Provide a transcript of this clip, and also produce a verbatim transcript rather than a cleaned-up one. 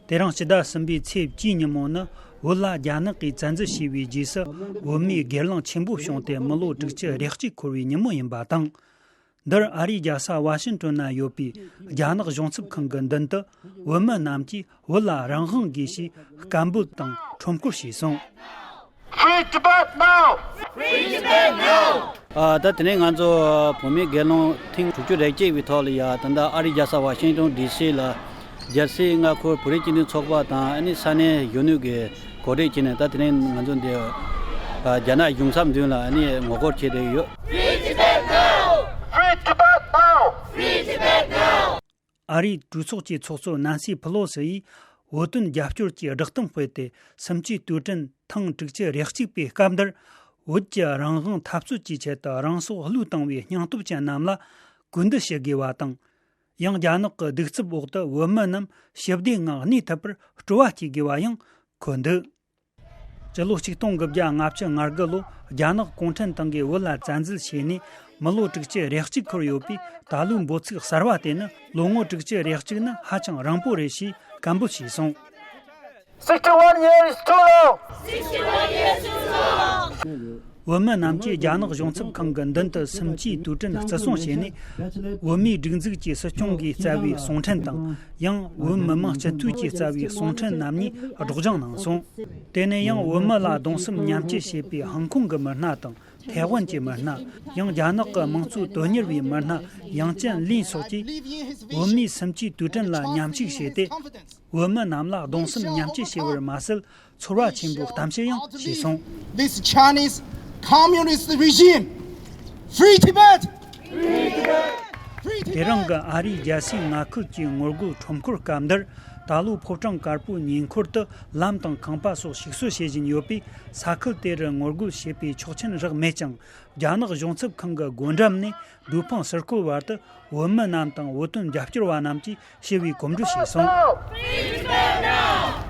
དེ་རིང་སྤྱི་ཟླ་གསུམ་པའི་ཚེས་བཅུའི་ཉིན་མོ་ནི་བོད་ལ་རྒྱ་ནག་གིས་བཙན་འཛུལ་བྱས་པའི་རྗེས་སུ་བོད་མིའི་སྒེར་ལངས་ཆེན་པོ་བྱུང་སྟེ་མི་ལོ་དྲུག་ཅུ་རེ་གཅིག་འཁོར་བའི་ཉིན་མོ་ཡིན་པ་དང་། འདིར་ཨ་རིའི་རྒྱལ་ས་ཝ་ཤིང་ཏོན་ན་ཡོད་པའི་རྒྱ་ནག་གཞུང་ཚབ་ཁང་གི་མདུན་དུ་བོད་མི་རྣམས་ཀྱིས་བོད་ལ་རང་དབང་དགོས་ཞེས་སྐད་འབོད་དང་ཁྲོམ་སྐོར་བྱས་སོང་། Free Tibet now! Free Tibet now! ཨ། ད་དེ་ནས་ང་ཚོ་བོད་མིའི་སྒེར་ལངས་ཐེངས་དྲུག་ཅུ་རེ་གཅིག་པའི་ཐོག་ལ་ཡ། ད་ལྟ་ཨ་རིའི་རྒྱལ་ས་ཝ་ཤིང་ཏོན་ཌི་སི་ལ་རྒྱལ་སའི་མངའ་འཁོར་བོད་རིགས་སྤྱི་མཐུན་ཚོགས་པ་དང་། ཨ་ནི་ས་གནས་གཞོན་ནུ་གིས་གོ་སྒྲིག་བྱས་ནས། ད་དེ་རིང་ང་ཚོ་འདི་རྒྱ་ནག་གཞུང་ཚབ་མདུན་ལ་ཨ་ནི་ངོ་རྒོལ་བྱས་བསྡད་ཡོད། Free Tibet now! Free Tibet now! Free Tibet now! ཨ་རིའི་གྲོས་ཚོགས་ཀྱི་ཚོགས་གཙོ་ནན་སི་ཕི་ལོ་སི་ཡིས་བོད་དོན་རྒྱབ་སྐྱོར་གྱི་བསྒྲགས་གཏམ་སྤེལ་ཏེ། གསུམ་བཅུའི་དུས་དྲན་ཐེངས་དྲུག་ཅུ་རེ་གཅིག་པའི་སྐབས་འདིར། བོད་ཀྱི་རང་དབང་འཐབ་རྩོད་ཀྱི་ཆེད་དུ་རང་སྲོག་བློས་བཏང་བའི་སྙིང་སྟོབས་ཅན་རྣམས་ལ་གུས་འདུད་ཞུ་དགོས་པ་དང་། ཡང་རྒྱ་ནག་གི་གདུག་རྩུབ་འོག་ཏུ་བོད་མི་རྣམས་ཞི་བདེའི་ངང་གནས་ཐུབ་པར་སྤྲོ་བ་སྐྱེ་དགོས་པ་ཡང་འཁོད་འདུག། སྤྱི་ལོ་ཆིག་སྟོང་དགུ་བརྒྱ་ལྔ་བཅུ་ང་དགུ་ལོ་རྒྱ་ནག་གུང་ཁྲན་ཏང་གིས་བོད་ལ་བཙན་འཛུལ་བྱས་ནས་མི་ལོ་དྲུག་ཅུ་རེ་གཅིག་འཁོར་ཡོད་པས། ད་ལོའི་འབོད་ཚིག་གསར་བ་དེ་ནི། ལོ་ངོ་དྲུག་ཅུ་རེ་གཅིག་ནི་ཧ་ཅང་རིང་པོ་རེད་ཞེས་སྐད་འབོད་བྱས་སོང་། Sixty-one years is too long. བོད་མི་རྣམས་ཀྱིས་རྒྱ་ནག་གཞུང་ཚབ་ཁང་གི་མདུན་དུ་གསུམ་བཅུའི་དུས་དྲན་བརྩི་སྲུང་བྱས་ནས། བོད་མིའི་སྒྲིག་འཛུགས་ཀྱི་སྲིད་སྐྱོང་གིས་བསྩལ་བའི་གསུང་འཕྲིན་དང་། ཡང་བོད་མི་མང་སྤྱི་འཐུས་ཀྱིས་བསྩལ་བའི་གསུང་འཕྲིན་རྣམས་ཉིད་སྒྲོག་སྦྱང་གནང་སོང་། དེ་ནས་ཡང་བོད་མི་ལ་གདུང་སེམས་མཉམ་སྐྱེད་བྱེད་པའི་ཧང་ཀོང་གི་མི་སྣ་དང་། ཐའེ་ཝན་གྱི་མི་སྣ། ཡང་རྒྱ་ནག་གི་དམངས་གཙོ་དོན་གཉེར་བའི་མི་སྣ་ཡང་ཅན་ལིན་སོགས་ཀྱིས་བོད་མིའི་གསུམ་བཅུའི་དུས་དྲན་ལ་མཉམ་ཞུགས་བྱས་ཏེ། བོད་མི་རྣམས་ལ་གདུང་སེམས་མཉམ་སྐྱེད་བྱས་པར་མ་ཟད། ཚོར་བ་ཆེན་པོའི་གཏམ་བཤད་ཡང་བྱས་སོང་། This Chinese communist regime, free Tibet! Free Tibet! Free Tibet! དེ་རིང་གི་ཨ་རིའི་རྒྱལ་སའི་མངའ་ཁུལ་གྱི་ངོ་རྒོལ་ཁྲོམ་སྐོར་སྐབས་འདིར། ད་ལོ་ཕོ་བྲང་དཀར་པོའི་ཉེ་འཁོར་དུ་ལམ་དང་ཁང་པ་སོགས་ཞིག་གསོ་བྱེད་བཞིན་ཡོད་པས། ས་ཁུལ་དེ་རུ་ངོ་རྒོལ་བྱེད་པའི་ཆོག་མཆན་རག་མེད་ཀྱང་། རྒྱ་ནག་གཞུང་ཚབ་ཁང་གི་སྒོ་འགྲམ་ནས་སྡོད་ཁང་ཟུར་བཀོད་བར་དུ་བོད་མི་རྣམས་དང་བོད་དོན་རྒྱབ་སྐྱོར་བ་རྣམས་ཀྱིས་ཞི་བའི་གོམ་བགྲོད་བྱས་སོང་།